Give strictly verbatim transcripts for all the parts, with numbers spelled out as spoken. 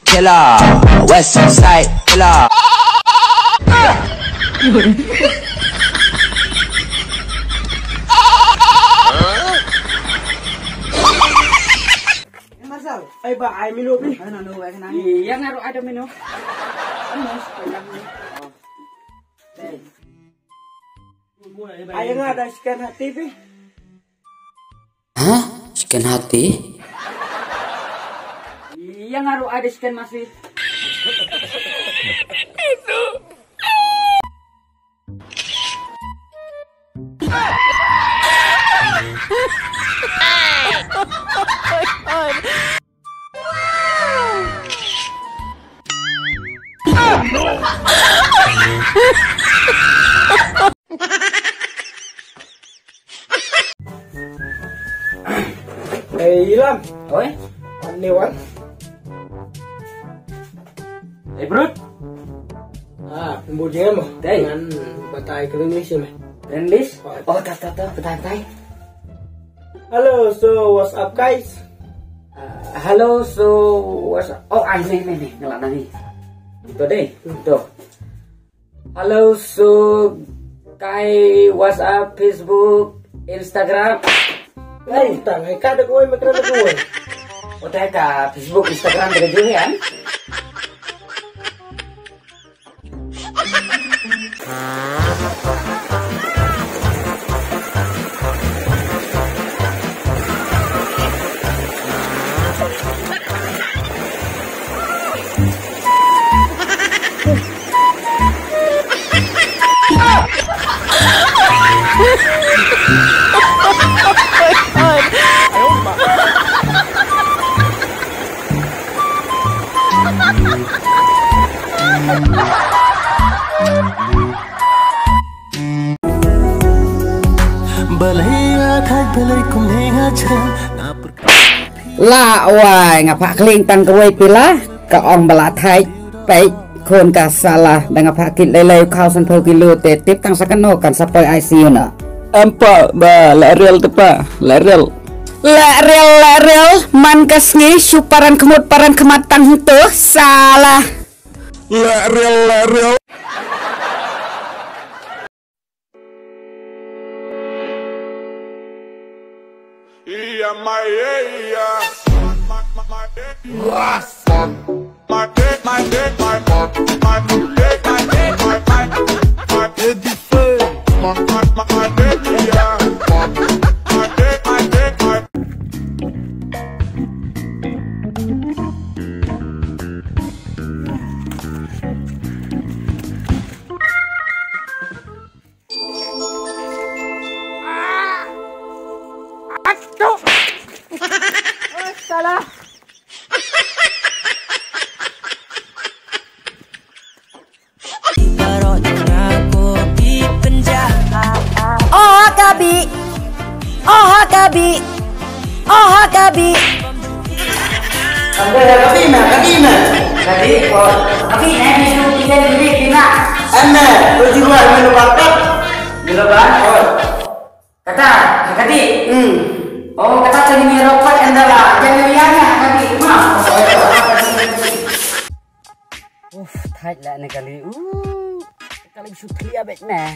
Killer, West Side Killer. Marcel, ai ba ai mino bi. Ano no wa kana. Yang aru ada mino. Ano sekarang. Ai nga da scan hati bi. Ha? Scan hati? Yang aru ada scan masih. Hey, Ilham. Oi? Ni wan. Hey, Brut. Ah, pembuji em. Dei. Ngan batai ke English em. English? Oh. Oh, ta, ta, ta, batai, batai. Hello, so what's up, guys? Uh, hello, so what's up? Oh, ai, ni, ni, ni, ngelak nani. Ito dei, ito. Hello, so, kai, what's up, Facebook, Instagram? Hey, tang, eh, ka da kawai, makna da kawai. Utai ka Facebook, Instagram, da kawai, kan? Balei nga thait, balei kumne nga jrem, nga pyrkhat. La wai, nga phah kling tang kawei phi la, ka ong ba la thait, peit khun ka Sala, da nga phah kit lei lei khaw sanphew kilo te tip tang sa kano kan sa poi I C U na. Em pa, ba la riel te pa, la riel. La riel, la riel, man ka sngi shu paran khmut paran khmat tang hangto, Sala. La riel, la riel. Oh, ka bih. Oh, ka bih. Oh, ka bih. Ka bih, ka bih, ka bih. Ka bih, oh. Ka bih, eh, bisu, tiga, dua, lima. Anna, tujuh, dua, lima, empat. Lima, empat? Oh. Kata, ka bih. Hmm. Oh, kata, tadi ni robot, enda lah. Jangan lihat, ka bih. Ma. Uf, thait la ne kali. Uh, kali shu thlia bek ne.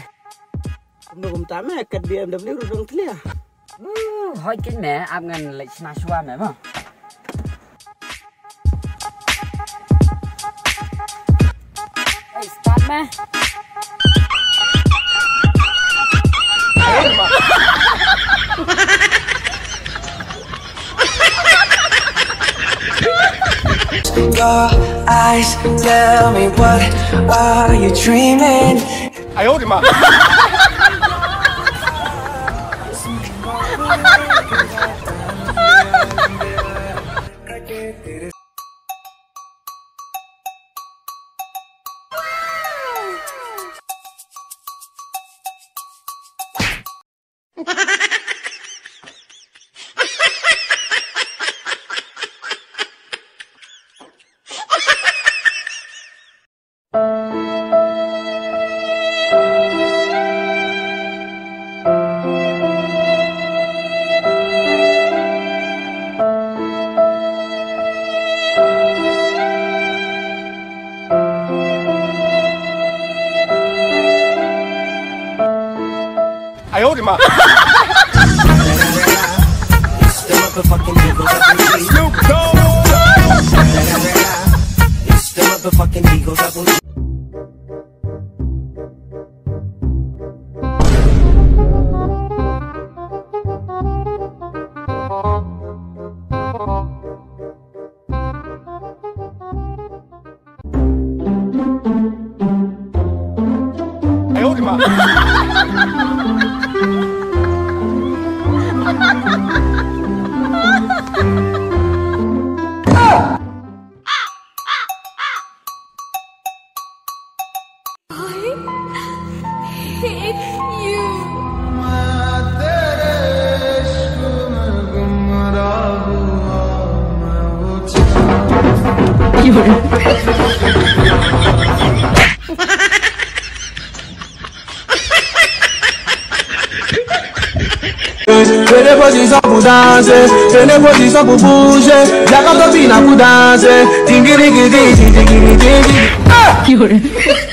Kumno kumta me kat B M W ruh dang thlia. Uh, hoi kin me ap ngan leit shna shuwa me mo. Hey, start me. Your eyes tell me, what are you dreaming? It's the motherfucking Eagle Double G. It's the motherfucking Eagle Double G. I hate you. Fais des positions pour danser, fais des positions pour bouger. Y'a comme ça, pour danser. Dingiri, dingiri, dingiri, dingiri. Ah!